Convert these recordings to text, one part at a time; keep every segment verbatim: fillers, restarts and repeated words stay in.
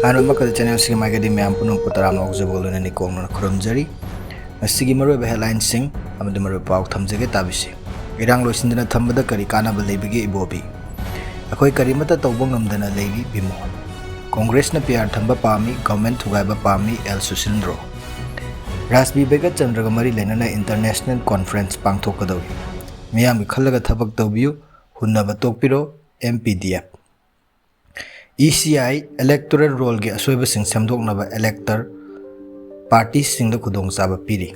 ꯑꯍꯥꯟꯕ ꯃꯛꯇꯗ channel ꯑꯁꯤꯒꯤ ꯃꯥꯏꯀꯩꯗꯒꯤ ꯃꯌꯥꯝ ꯄꯨꯝꯅꯃꯛꯄꯨ ꯇꯔꯥꯝꯅ ꯑꯣꯛꯆꯕꯒ ꯂꯣꯏꯅꯅ ꯅꯤꯡꯀꯣꯡꯅ ꯈꯨꯔꯨꯝꯖꯔꯤ꯫ ꯉꯁꯤꯒꯤ ꯃꯔꯨꯑꯣꯏꯕ headline ꯁꯤꯡ ꯑꯃꯗꯤ ꯃꯔꯨꯑꯣꯏꯕ ꯄꯥꯎ ꯊꯝꯖꯒꯦ, ꯇꯥꯕꯤꯁꯤ꯫ ꯏꯔꯥꯡ ꯂꯣꯏꯁꯤꯟꯗꯅ ꯊꯝꯕꯗ ꯀꯔꯤ ꯀꯥꯟꯅꯕ ꯂꯩꯕꯒꯦ ꯏꯕꯣꯕꯤ? ꯑꯩꯈꯣꯏ ꯀꯔꯤꯃꯠꯇ ꯇꯧꯕ ꯉꯝꯗꯅ ꯂꯩꯔꯤ ꯕꯤꯃꯣꯜ꯫ ꯀꯣꯡꯒ꯭ꯔꯦꯁꯅ P R ꯊꯝꯕ ꯄꯥꯝꯃꯤ, government ꯊꯨꯒꯥꯏꯕ ꯄꯥꯝꯃꯤ ꯑꯦꯜ ꯁꯨꯁꯤꯟꯗ꯭ꯔꯣ꯫ ꯔꯥꯖꯕꯤ ꯕꯦꯒꯠ ꯆꯟꯗ꯭ꯔꯒ ꯃꯔꯤ ꯂꯩꯅꯅ international conference ꯄꯥꯡꯊꯣꯛꯀꯗꯧꯔꯤ꯫ ꯃꯤꯌꯥꯝꯒꯤ ꯈꯜꯂꯒ ꯊꯕꯛ ꯇꯧꯕꯤꯌꯨ, ꯍꯨꯟꯅꯕ ꯇꯣꯛꯄꯤꯔꯣ, M P D F꯫ E C I electoral roll ꯒꯤ ꯑꯁꯣꯏꯕꯁꯤꯡ ꯁꯦꯝꯗꯣꯛꯅꯕ elector party ꯁꯤꯡꯗ ꯈꯨꯗꯣꯡꯆꯥꯕ ꯄꯤꯔꯤ꯫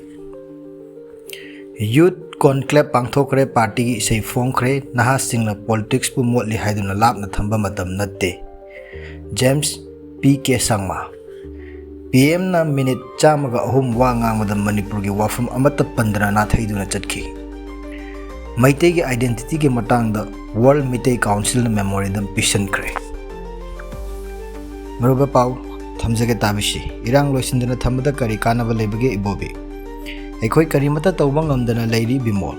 Youth conclave ꯄꯥꯡꯊꯣꯛꯈ꯭ꯔꯦ, party ꯒꯤ ꯏꯁꯩ ꯐꯣꯡꯈ꯭ꯔꯦ, ꯅꯍꯥꯁꯤꯡꯅ politics ꯄꯨ ꯃꯣꯠꯂꯤ ꯍꯥꯏꯗꯨꯅ ꯂꯥꯞꯅ ꯊꯝꯕ ꯃꯇꯝ ꯅꯠꯇꯦ꯫ James P K Sangma꯫ P M ꯅ minute ꯆꯥꯝꯃꯒ ꯑꯍꯨꯝ ꯋꯥ ꯉꯥꯡꯕꯗ ꯃꯅꯤꯄꯨꯔꯒꯤ ꯋꯥꯐꯝ ꯑꯃꯠꯇ ꯄꯟꯗꯅ ꯅꯥꯊꯩꯗꯨꯅ ꯆꯠꯈꯤ꯫ ꯃꯩꯇꯩꯒꯤ identity ꯒꯤ ꯃꯇꯥꯡꯗ World ꯃꯤꯇꯩ Council ꯅ memorandum ꯄꯤꯁꯤꯟꯈ꯭ꯔꯦ꯫ ꯃꯔꯨꯑꯣꯏꯕ ꯄꯥꯎ ꯊꯝꯖꯒꯦ, ꯇꯥꯕꯤꯁꯤ꯫ ꯏꯔꯥꯡ ꯂꯣꯏꯁꯤꯟꯗꯅ ꯊꯝꯕꯗ ꯀꯔꯤ ꯀꯥꯟꯅꯕ ꯂꯩꯕꯒꯦ ꯏꯕꯣꯕꯤ? ꯑꯩꯈꯣꯏ ꯀꯔꯤꯃꯠꯇ ꯇꯧꯕ ꯉꯝꯗꯅ ꯂꯩꯔꯤ ꯕꯤꯃꯣꯜ꯫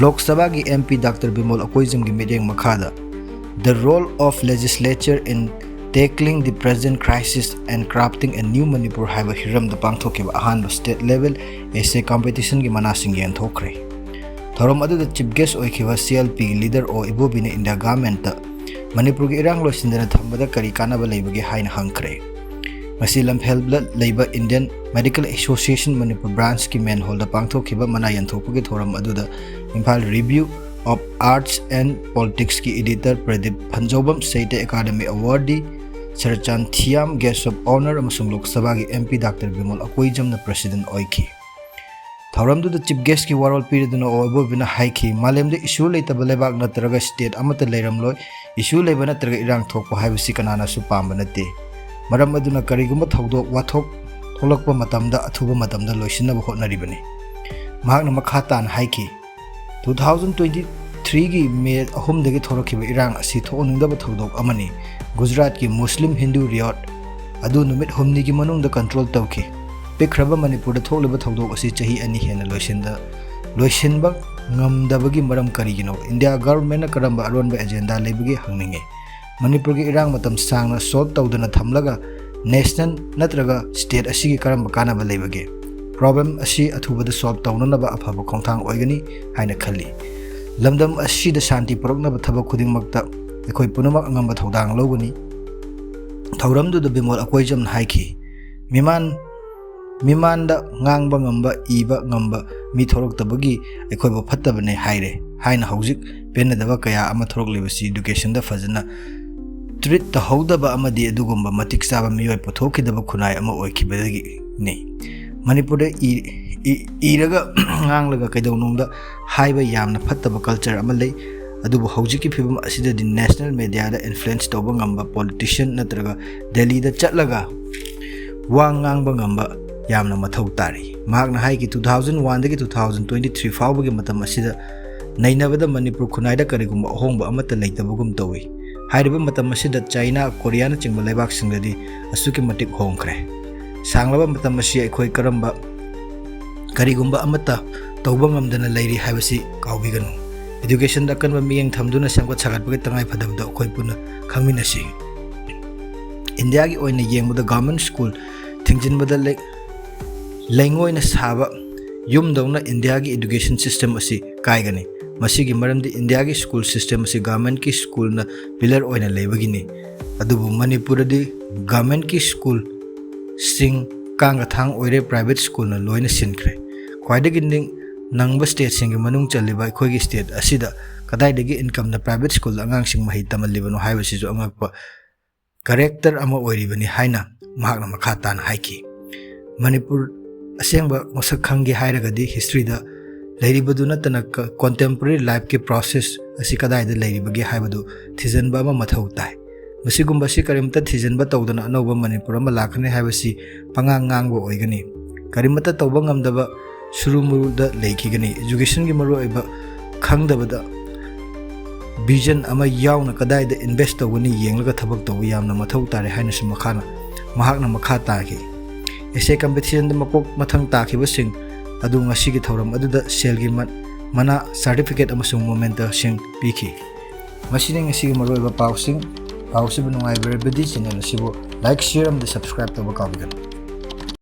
ꯂꯣꯛ ꯁꯚꯥꯒꯤ M P Doctor ꯕꯤꯃꯣꯜ ꯑꯀꯣꯏꯖꯝꯒꯤ ꯃꯤꯠꯌꯦꯡ ꯃꯈꯥꯗ The Role of Legislature in Tackling the Present Crisis and Crafting a New Manipur ꯍꯥꯏꯕ ꯍꯤꯔꯝꯗ ꯄꯥꯡꯊꯣꯛꯈꯤꯕ ꯑꯍꯥꯟꯕ state level essay competition ꯒꯤ ꯃꯅꯥꯁꯤꯡ ꯌꯦꯟꯊꯣꯛꯈ꯭ꯔꯦ꯫ ꯊꯧꯔꯝ ꯑꯗꯨꯗ chief guest ꯑꯣꯏꯈꯤꯕ C L P ꯒꯤ leader ꯑꯣ ꯏꯕꯣꯕꯤꯅ India government ꯇ ꯃꯅꯤꯄꯨꯔꯒꯤ ꯏꯔꯥꯡ ꯂꯣꯏꯁꯤꯟꯗꯅ ꯊꯝꯕꯗ ꯀꯔꯤ ꯀꯥꯟꯅꯕ ꯂꯩꯕꯒꯦ ꯍꯥꯏꯅ ꯍꯪꯈ꯭ꯔꯦ꯫ ꯉꯁꯤ ꯂꯝꯐꯦꯜꯗ ꯂꯩꯕ Indian Medical Association Manipur branch ꯀꯤ main hall ꯗ ꯄꯥꯡꯊꯣꯛꯈꯤꯕ ꯃꯅꯥ ꯌꯦꯟꯊꯣꯛꯄꯒꯤ ꯊꯧꯔꯝ ꯑꯗꯨꯗ Imphal Review of Arts and Politics ꯀꯤ editor Pradeep ꯐꯟꯖꯧꯕꯝ, Sahitya Academy Awardee ꯁꯔꯆꯥꯟ Thiyam guest of honour ꯑꯃꯁꯨꯡ ꯂꯣꯛ ꯁꯚꯥꯒꯤ M P Doctor Bimol ꯑꯀꯣꯏꯖꯝꯅ president ꯑꯣꯏꯈꯤ꯫ ꯊꯧꯔꯝꯗꯨꯗ chief guest ꯀꯤ ꯋꯥꯔꯣꯜ ꯄꯤꯔꯗꯨꯅ ꯑꯣ ꯏꯕꯣꯕꯤꯅ ꯍꯥꯏꯈꯤ, ꯃꯥꯂꯦꯝꯗ issue ꯂꯩꯇꯕ ꯂꯩꯕꯥꯛ ꯅꯠꯇ꯭ꯔꯒ state ꯑꯃꯠꯇ ꯂꯩꯔꯝꯂꯣꯏ꯫ Issue ꯂꯩꯕ ꯅꯠꯇ꯭ꯔꯒ ꯏꯔꯥꯡ ꯊꯣꯛꯄ ꯍꯥꯏꯕꯁꯤ ꯀꯅꯥꯅꯁꯨ ꯄꯥꯝꯕ ꯅꯠꯇꯦ꯫ ꯃꯔꯝ ꯑꯗꯨꯅ ꯀꯔꯤꯒꯨꯝꯕ ꯊꯧꯗꯣꯛ ꯋꯥꯊꯣꯛ ꯊꯣꯛꯂꯛꯄ ꯃꯇꯝꯗ ꯑꯊꯨꯕ ꯃꯇꯝꯗ ꯂꯣꯏꯁꯤꯟꯅꯕ ꯍꯣꯠꯅꯔꯤꯕꯅꯤ꯫ ꯃꯍꯥꯛꯅ ꯃꯈꯥ ꯇꯥꯅ ꯍꯥꯏꯈꯤ, two thousand twenty-three ꯒꯤ May ꯑꯍꯨꯝꯗꯒꯤ ꯊꯣꯛꯂꯛꯈꯤꯕ ꯏꯔꯥꯡ ꯑꯁꯤ ꯊꯣꯛꯍꯟꯅꯤꯡꯗꯕ ꯊꯧꯗꯣꯛ ꯑꯃꯅꯤ꯫ ꯒꯨꯖꯔꯥꯠꯀꯤ ꯃꯨꯁꯂꯤꯝ ꯍꯤꯟꯗꯨ riot ꯑꯗꯨ ꯅꯨꯃꯤꯠ ꯍꯨꯝꯅꯤꯒꯤ ꯃꯅꯨꯡꯗ control ꯇꯧꯈꯤ꯫ ꯄꯤꯛꯈ꯭ꯔꯕ ꯃꯅꯤꯄꯨꯔꯗ ꯊꯣꯛꯂꯤꯕ ꯊꯧꯗꯣꯛ ꯑꯁꯤ ꯆꯍꯤ ꯑꯅꯤ ꯍꯦꯟꯅ ꯂꯣꯏꯁꯤꯟꯗ-, ꯂꯣꯏꯁꯤꯟꯕ ꯉꯝꯗꯕꯒꯤ ꯃꯔꯝ ꯀꯔꯤꯒꯤꯅꯣ? India government ꯅ ꯀꯔꯝꯕ ꯑꯔꯣꯟꯕ agenda ꯂꯩꯕꯒꯦ ꯍꯪꯅꯤꯡꯏ꯫ ꯃꯅꯤꯄꯨꯔꯒꯤ ꯏꯔꯥꯡ ꯃꯇꯝ ꯁꯥꯡꯅ solve ꯇꯧꯗꯅ ꯊꯝꯂꯒ national ꯅꯠꯇ꯭ꯔꯒ state ꯑꯁꯤꯒꯤ ꯀꯔꯝꯕ ꯀꯥꯟꯅꯕ ꯂꯩꯕꯒꯦ? Problem ꯑꯁꯤ ꯑꯊꯨꯕꯗ solve ꯇꯧꯅꯅꯕ ꯑꯐꯕ ꯈꯣꯡꯊꯥꯡ ꯑꯣꯏꯒꯅꯤ ꯍꯥꯏꯅ ꯈꯜꯂꯤ꯫ ꯂꯝꯗꯝ ꯑꯁꯤꯗ ꯁꯥꯟꯇꯤ ꯄꯨꯔꯛꯅꯕ ꯊꯕꯛ ꯈꯨꯗꯤꯡꯃꯛꯇ ꯑꯩꯈꯣꯏ ꯄꯨꯝꯅꯃꯛ ꯑꯉꯝꯕ ꯊꯧꯗꯥꯡ ꯂꯧꯒꯅꯤ꯫ ꯊꯧꯔꯝꯗꯨꯗ ꯕꯤꯃꯣꯜ ꯑꯀꯣꯏꯖꯝꯅ ꯍꯥꯏꯈꯤ, ꯃꯤꯃꯥꯟ, ꯃꯤꯃꯥꯟꯗ ꯉꯥꯡꯕ ꯉꯝꯕ, ꯏꯕ ꯉꯝꯕ ꯃꯤ ꯊꯣꯛꯂꯛꯇꯕꯒꯤ ꯑꯩꯈꯣꯏꯕꯨ ꯐꯠꯇꯕꯅꯦ ꯍꯥꯏꯔꯦ ꯍꯥꯏꯅ ꯍꯧꯖꯤꯛ ꯄꯦꯟꯅꯗꯕ ꯀꯌꯥ ꯑꯃ ꯊꯣꯛꯂꯛꯂꯤꯕꯁꯤ educationꯗ ꯐꯖꯅ treat ꯇꯧꯍꯧꯗꯕ ꯑꯃꯗꯤ ꯑꯗꯨꯒꯨꯝꯕ ꯃꯇꯤꯛ ꯆꯥꯕ ꯃꯤꯑꯣꯏ ꯄꯨꯊꯣꯛꯈꯤꯗꯕ ꯈꯨꯟꯅꯥꯏ ꯑꯃ ꯑꯣꯏꯈꯤꯕꯗꯒꯤꯅꯤ꯫ ꯃꯅꯤꯄꯨꯔꯗ ꯏ-, ꯏ-, ꯏꯔꯒ ꯉꯥꯡꯂꯒ ꯀꯩꯗꯧꯅꯨꯡꯗ ꯍꯥꯏꯕ ꯌꯥꯝꯅ ꯐꯠꯇꯕ culture ꯑꯃ ꯂꯩ꯫ ꯑꯗꯨꯕꯨ ꯍꯧꯖꯤꯛꯀꯤ ꯐꯤꯕꯝ ꯑꯁꯤꯗꯗꯤ national mediaꯗ influence ꯇꯧꯕ ꯉꯝꯕ politician ꯅꯠꯇ꯭ꯔꯒ ꯗꯦꯜꯂꯤꯗ ꯆꯠꯂꯒ ꯋꯥ ꯉꯥꯡꯕ ꯉꯝꯕ ꯌꯥꯝꯅ ꯃꯊꯧ ꯇꯥꯔꯤ꯫ ꯃꯍꯥꯛꯅ ꯍꯥꯏꯈꯤ, two thousand oneꯗꯒꯤ two thousand twenty three ꯐꯥꯎꯕꯒꯤ ꯃꯇꯝ ꯑꯁꯤꯗ ꯅꯩꯅꯕꯗ ꯃꯅꯤꯄꯨꯔ ꯈꯨꯟꯅꯥꯏꯗ ꯀꯔꯤꯒꯨꯝꯕ ꯑꯍꯣꯡꯕ ꯑꯃꯠꯇ ꯂꯩꯇꯕꯒꯨꯝ ꯇꯧꯏ꯫ ꯍꯥꯏꯔꯤꯕ ꯃꯇꯝ ꯑꯁꯤꯗ ꯆꯥꯏꯅꯥ, ꯀꯣꯔꯤꯌꯥꯅꯆꯤꯡꯕ ꯂꯩꯕꯥꯛꯁꯤꯡꯗꯗꯤ ꯑꯁꯨꯛꯀꯤ ꯃꯇꯤꯛ ꯍꯣꯡꯈ꯭ꯔꯦ꯫ ꯁꯥꯡꯂꯕ ꯃꯇꯝ ꯑꯁꯤ ꯑꯩꯈꯣꯏ ꯀꯔꯝꯕ, ꯀꯔꯤꯒꯨꯝꯕ ꯑꯃꯠꯇ ꯇꯧꯕ ꯉꯝꯗꯅ ꯂꯩꯔꯤ ꯍꯥꯏꯕꯁꯤ ꯀꯥꯎꯕꯤꯒꯅꯨ꯫ Educationꯗ ꯑꯀꯟꯕ ꯃꯤꯠꯌꯦꯡ ꯊꯝꯗꯨꯅ ꯁꯦꯝꯒꯠ ꯁꯥꯒꯠꯄꯒꯤ ꯇꯉꯥꯏ ꯐꯗꯕꯗꯨ ꯑꯩꯈꯣꯏ ꯄꯨꯟꯅ ꯈꯪꯃꯤꯟꯅꯁꯤ꯫ ꯏꯟꯗꯤꯌꯥꯒꯤ ꯑꯣꯏꯅ ꯌꯦꯡꯕꯗ government school ꯊꯤꯡꯖꯤꯟꯕꯗ ꯂꯩ-, ꯂꯩꯉꯣꯏꯅ ꯁꯥꯕ ꯌꯨꯝꯗꯧꯅ ꯏꯟꯗꯤꯌꯥꯒꯤ education system ꯑꯁꯤ ꯀꯥꯏꯒꯅꯤ꯫ ꯃꯁꯤꯒꯤ ꯃꯔꯝꯗꯤ ꯏꯟꯗꯤꯌꯥꯒꯤ school system ꯑꯁꯤ governmentꯀꯤ schoolꯅ pillar ꯑꯣꯏꯅ ꯂꯩꯕꯒꯤꯅꯤ꯫ ꯑꯗꯨꯕꯨ ꯃꯅꯤꯄꯨꯔꯗꯗꯤ governmentꯀꯤ schoolꯁꯤꯡ ꯀꯥꯡꯒ ꯊꯥꯡ ꯑꯣꯏꯔꯦ, private schoolꯅ ꯂꯣꯏꯅ ꯁꯤꯟꯈ꯭ꯔꯦ꯫ ꯈ꯭ꯋꯥꯏꯗꯒꯤ ꯅꯤꯡ-, ꯅꯪꯕ stateꯁꯤꯡꯒꯤ ꯃꯅꯨꯡ ꯆꯜꯂꯤꯕ ꯑꯩꯈꯣꯏꯒꯤ state ꯑꯁꯤꯗ ꯀꯗꯥꯏꯗꯒꯤ incomeꯅ private schoolꯗ ꯑꯉꯥꯡꯁꯤꯡ ꯃꯍꯩ ꯇꯝꯍꯜꯂꯤꯕꯅꯣ ꯍꯥꯏꯕꯁꯤꯁꯨ ꯑꯉꯛꯄ character ꯑꯃ ꯑꯣꯏꯔꯤꯕꯅꯤ ꯍꯥꯏꯅ ꯃꯍꯥꯛꯅ ꯃꯈꯥ ꯇꯥꯅ ꯍꯥꯏꯈꯤ꯫ ꯃꯅꯤꯄꯨꯔ ꯑꯁꯦꯡꯕ ꯃꯁꯛ ꯈꯪꯒꯦ ꯍꯥꯏꯔꯒꯗꯤ historyꯗ ꯂꯩꯔꯤꯕꯗꯨ ꯅꯠꯇꯅ ꯀ-, contemporary lifeꯀꯤ process ꯑꯁꯤ ꯀꯗꯥꯏꯗ ꯂꯩꯔꯤꯕꯒꯦ ꯍꯥꯏꯕꯗꯨ ꯊꯤꯖꯤꯟꯕ ꯑꯃ ꯃꯊꯧ ꯇꯥꯏ꯫ ꯃꯁꯤꯒꯨꯝꯕꯁꯤ ꯀꯔꯤꯃꯠꯇ ꯊꯤꯖꯤꯟꯕ ꯇꯧꯗꯅ ꯑꯅꯧꯕ ꯃꯅꯤꯄꯨꯔ ꯑꯃ ꯂꯥꯛꯀꯅꯤ ꯍꯥꯏꯕꯁꯤ ꯄꯉꯥꯡ ꯉꯥꯡꯕ ꯑꯣꯏꯒꯅꯤ꯫ ꯀꯔꯤꯃꯠꯇ ꯇꯧꯕ ꯉꯝꯗꯕ ꯁꯨꯔꯨ ꯃꯨꯔꯨꯗ ꯂꯩꯈꯤꯒꯅꯤ꯫ Educationꯒꯤ ꯃꯔꯨꯑꯣꯏꯕ ꯈꯪꯗꯕꯗ vision ꯑꯃ ꯌꯥꯎꯅ ꯀꯗꯥꯏꯗ invest ꯇꯧꯒꯅꯤ ꯌꯦꯡꯂꯒ ꯊꯕꯛ ꯇꯧꯕ ꯌꯥꯝꯅ ꯃꯊꯧ ꯇꯥꯔꯦ ꯍꯥꯏꯅꯁꯨ ꯃꯈꯥꯅ, ꯃꯍꯥꯛꯅ ꯃꯈꯥ ꯇꯥꯈꯤ꯫ Essay competitionꯗ ꯃꯀꯣꯛ ꯃꯊꯪ ꯇꯥꯈꯤꯕꯁꯤꯡ ꯑꯗꯨ ꯉꯁꯤꯒꯤ ꯊꯧꯔꯝ ꯑꯗꯨꯗ ꯁꯦꯜꯒꯤ ꯃ-, ꯃꯅꯥ, certificate ꯑꯃꯁꯨꯡ mementoꯁꯤꯡ ꯄꯤꯈꯤ꯫ ꯃꯁꯤꯅꯤ ꯉꯁꯤꯒꯤ ꯃꯔꯨꯑꯣꯏꯕ ꯄꯥꯎꯁꯤꯡ꯫ ꯄꯥꯎꯁꯤꯕꯨ ꯅꯨꯡꯉꯥꯏꯕꯤꯔꯕꯗꯤ channel ꯑꯁꯤꯕꯨ like, share ꯑꯃꯗꯤ subscribe ꯇꯧꯕ ꯀꯥꯎꯕꯤꯒꯅꯨ꯫